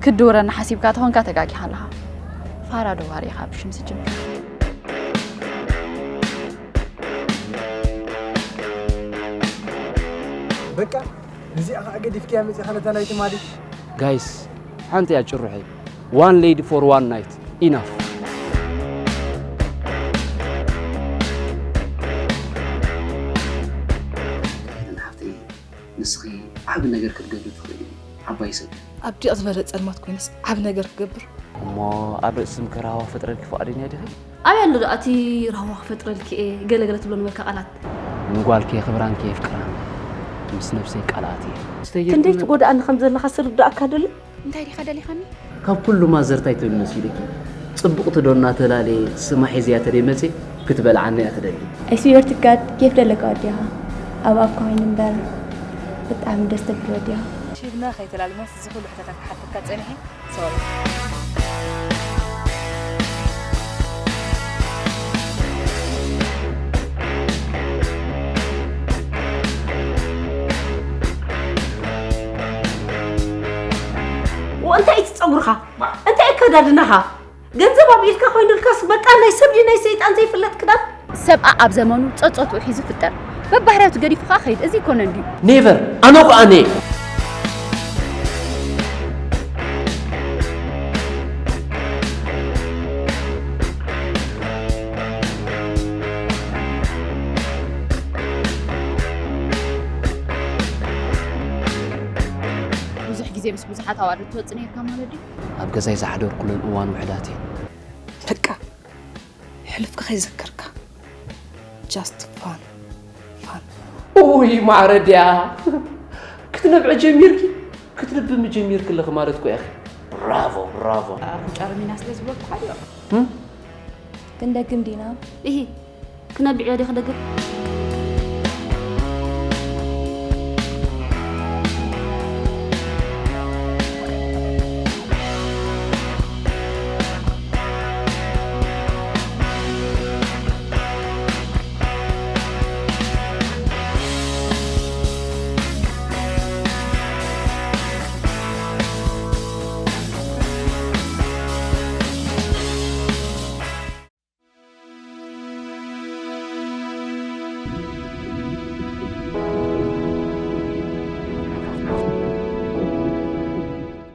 ክትድውረና ሓሲብካ ተኾንካ ተጋጊኻ ኣለኻ። ፋራ ደዋሪ ኢኻ ብሽም ስጅምር። በቃ እዚኣ ኸዓ ገዲፍክያ መፂኻ ነታ ናይ ትማሊ። ጋይስ፣ ሓንቲ እያ ጭሩሐይ። One lady for one night, enough። ኤደን ሓፍተይ፣ ንስኺ ዓቢ ነገር ክትገብሪ ትኽእሊ ኢኺ፣ ዓባይ ሰብ። ኣብ ዲቕ ዝበለ ጸልማት ኮይነስ ዓቢ ነገር ክገብር። እሞ ኣብ ርእሲ ስምኪ ራህዋ ክፈጥረልኪ ፍቓደኛ ዲኺ? ኣበይ ኣሎ ደኣ እቲ ራህዋ ክፈጥረልኪ እየ ገለ ገለ ትብሎ ነበርካ ቃላት? ንጓልኪ የኽብራን ከየፍቅራን ምስ ነብሰይ ቃል ኣትየ። ክንደይ ትጎድኣኒ ከም ዘለኻ ስርዳእካ ደሎ። እንታይ ዲኻ ደሊኻኒ? ካብ ኩሉ ማዘር ታይ ትብል መሲልኪ? ጽቡቕቲ ዶ እናተላለየ ስማ ሒዝያ ተደይ መጽየ ክትበልዓኒ እያ ትደሊ። I swear to God ኬፍ ደለካ ወዲኻ ኣብ ኣብካ ኮይኑ እምበር ብጣዕሚ ደስ ተብል ወዲኻ። ሽብና ከይተላልመስ እዚ ኩሉ ሕቶታት ክሓተካ ጸኒሐ። ሶሪ። እንታይ እቲ ጸጉርኻ እንታይ ኣከዳድናኻ ገንዘብ ኣብ ኢድካ ኮይኑልካስ በቃ ናይ ሰብ ድዩ ናይ ሰይጣን ዘይፍለጥ ክዳን። ሰብኣ ኣብ ዘመኑ ጸጸትኡ ሒዙ ፍጠር በባህርያቱ ገዲፉ ከኣ ኸይድ እዚ ይኮነ እንድዩ። ኔቨር ኣነ ኳ ኣነ ብዙሕ ግዜ ምስ ብዙሓት ኣዋልድ ትወጽእ ነርካ ማለት ድዩ? ኣብ ገዛይ ዝሓደርኩለን እዋን ውሕዳት እየን። በቃ ሕሉፍካ ከይዘከርካ just fun fun። ኡይ ማዕረ ድያ ክትነብዒ ጀሚርኪ ክትልብሚ ጀሚርኪ ኣለኺ ማለት እኮ ኢኺ። ብራቮ ብራቮ። ኣፍንጫ ረሚና ስለ ዝበልኩ ሓዲኦ ክንደግም ዲና? ኢሂ ክነብዕ እየ ዲኺ ክደግም።